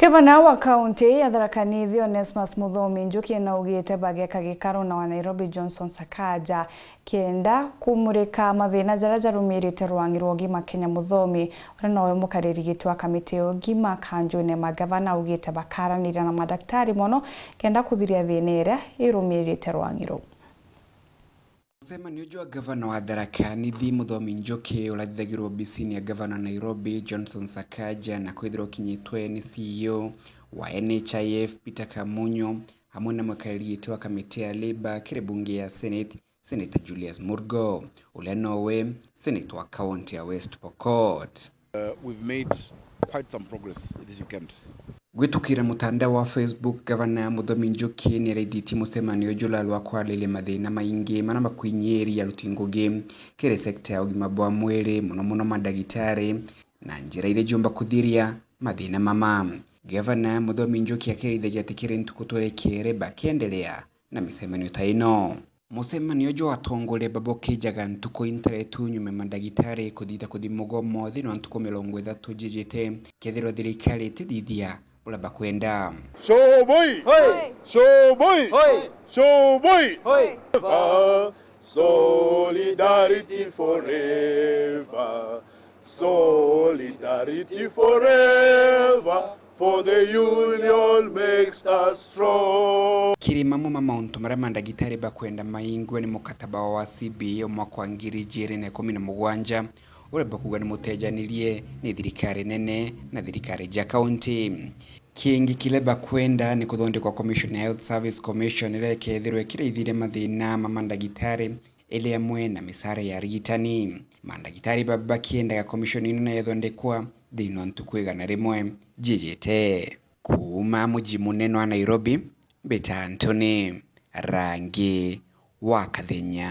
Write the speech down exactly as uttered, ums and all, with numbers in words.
Gavana wa kaunti ya Tharaka Nithi Onesmus Muthomi Njuki naugite bageka gikaro na wa Nairobi Johnson Sakaja kenda kumurika mathina jaria jarumirite rwang'i rwa ugima Kenya. Muthomi, uria nowe mukariri giti wa kamiti ya ugima kanjune ma gavana, augite bakaraniria na madaktari mono kenda kuthiria thina iria irumirite rwang'i ruu. Mucemanio jwa gavana wa Tharaka Nithi Muthomi Njuki, uria athithagirwa obisini ya gavana Nairobi Johnson Sakaja, na kwithirwa ukinyitwe ni C E O wa N H I F Peter Kamunyu, hamwe na mukariri giti wa kamiti ya Labour kiri bunge ya Senate, Senator Julius Murgo, uria nowe Senator wa kaunti ya West Pokot. Uh, we've made quite some progress this weekend. Gwitukira mutandao wa Facebook, gavana Muthomi Njuki ni araithitie mucemanio jula rwa kwariria mathina maingi maria makwinyiria aruti ngugi kiri sector ya ugima bwa mwiri, mono mono madagitari, na njira iria jumba kuthiria mathina mama. Gavana Muthomi Njuki akirithagia ati kiri ntuku twerekeere bakiendelea na micemanio ta ino. Mucemanio jwa atongoria babokijaga ntuku intaretu nyuma ya madagitari kuthitha kuthimugwa mothi na ntuku mirongo ithatu jijite, kethirwa thirikari itithithia uria bakwenda. Shoboi! Hoi! Shoboi! Hoi! Shoboi! Hoi! Forever, solidarity forever. Solidarity forever, for the union makes us strong. Kiri mamwe ma mauntu maria mandagitari bakwenda maingwe ni mukataba wa C B A o mwaka wa ngiri ijiri na ikumi na mugwanja, uria bakuga ni mutejanirie ni thirikari nene na thirikari ja kaunti. Kingi kiria bakwenda ni kuthondekwa commission ya Health Service Commission, iria ikethirwa ikiraithiria mathina ma mandagitari iri amwe na micara ya arigitani. Mandagitari baba bakiendaga commission ino na yathondekwa thiini wa ntuku igana rimwe jijite. Kuuma muji munene wa Nairobi, mbita Anthony Rangi wa Kathenya.